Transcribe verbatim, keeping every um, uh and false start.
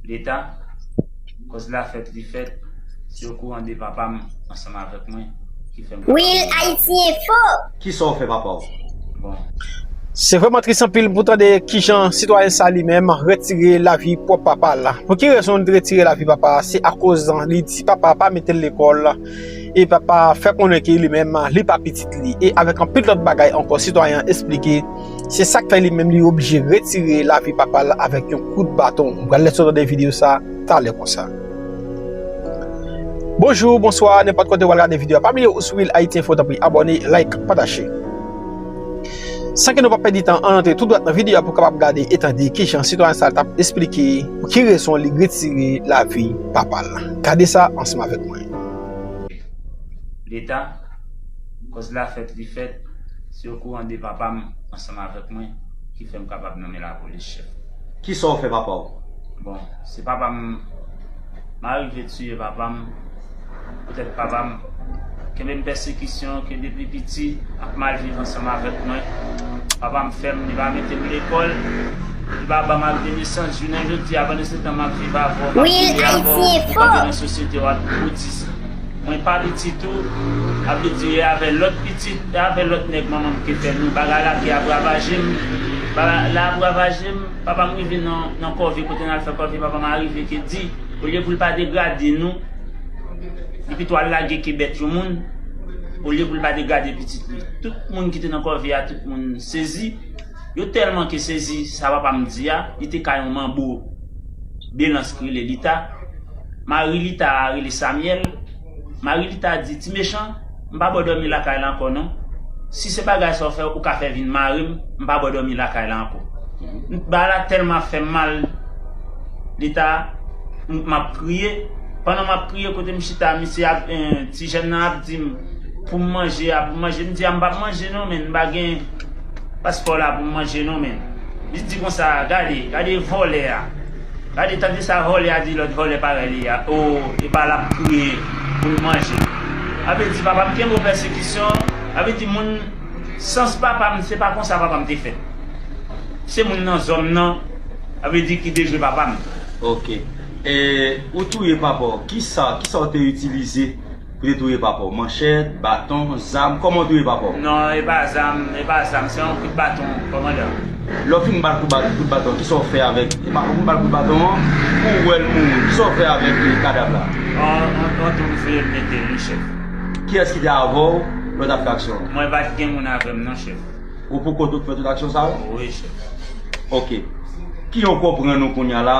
Leta, kòz la fèt li fèt, se okouran de papa m ansanm avèk mwen ki fè m kapab Real Haiti Info. Kisa w fè papa w? Bon. Se vrèman tris anpil pou tande kijan sitwayen sa li menm retire lavi pwòp papa l. Pou ki rezon li retire lavi papa a? Se akoz li di papa a pa mete l lekòl e papa a fè konnen ke li menm li pa pitit li. E avèk anpil lòt bagay ankò, sitwayen an esplike se sa k fè li menm li oblije retire lavi papa l avèk yon kout baton. Ou pral lèse w tande videyo sa talè konsa. Bonjou, bonswa, nenpòt kote w al gade videyo a, pa bliye ou sou Real Haiti Info, tanpri abòne, like, pataje. San ke nou pa pèdi tan, ann antre tou dwat nan videyo a pou kapab gade e tande kijan sitwayen sa t ap esplike pou ki rezon li retire lavi papa l. Gade sa ansanm avèk mwen. Leta, kòz la fèt li fèt, se okouran de papa m ansanm avèk mwen ki fè m kapab nonmen lapolis, chèf. Kisa w fè papa w? Bon, se papa m, m arive tiye papa m, poutèt papa m kenbe m pèsekisyon ke depi piti ap mal viv ansanm avèk mwen. Papa m fè m, li pa mete m lekòl, li pa ban m ak de nesans. Jounen jodi a, pandan se tan m ap viv avè w, m ap viv avè w, ou kanpe nan sosyete w ap gwo di sa. Mwen pa pitit ou, sa vle di e avè lòt pitit, e avè lòt nèg manman m te fè nou. Bagay la ki ap ravaje m, bagay la ap ravaje m. Papa m rive nan, nan kòve, kote n al fè kòve, papa m arive ke di, olye pou l pa degrade nou, li pito al lage ke bèt yon moun, olye pou l pa degrade pitit li. Tout moun ki te nan kòve a, tout moun sezi. Yo tèlman ke sezi, sa papa m di a, li te ka yon manbo. Belans ki rele Lita. Mari Lita a rele Samyèl. Mari Lita a di, "Ti mechan, m pa ba w dòmi lakay la ankò non. Si se bagay sa w fè, ou ka fè vin mare m, m pa ba w dòmi lakay la ankò." Bagay la tèlman ap fè m mal, Lita, m, m ap kriye. Pandan m ap kriye, kote m chita, misye ap, eh, ti jèn nan ap di m pou m manje a, pou m manje. M di a, "M p ap manje non, men m pa gen paspò la pou m manje non, men." Li di konsa, "Gade, gade vòlè a. Gade, tande sa vòlè a di lòt vòlè parèy li a. O, epa l ap kriye pou l manje." Sa vle di, papa m kenbe w pèsekisyon. Sa vle di, moun, sans papa m, se pa konsa papa m te fèt. Se moun nan zòn nan, sa vle di, ki dejwe papa m. Ok. E, ou touye papa w, kisa, kisa w te itilize pou te touye papa w? Manchèt, baton, zam, kòman w touye papa w? Non, e pa zam, e pa zam, se yon kout baton, kòmandan. Lè w fin ba l kout ba-, kout baton, kisa w fè avèk, e pa, ou fin ba l kout baton an, pou w wè l mouri, kisa w fè avèk, e, kadav la? On, on, on tou m fouye m mete l, wi, chèf. Kiyès ki te avè w lè w t ap fè aksyon an? Mwen pa t gen moun avè m non, chèf. Ou pou kont ou k fè tout aksyon sa yo? Wi, chèf. Ok. Kijan w konprann ou kounye a la,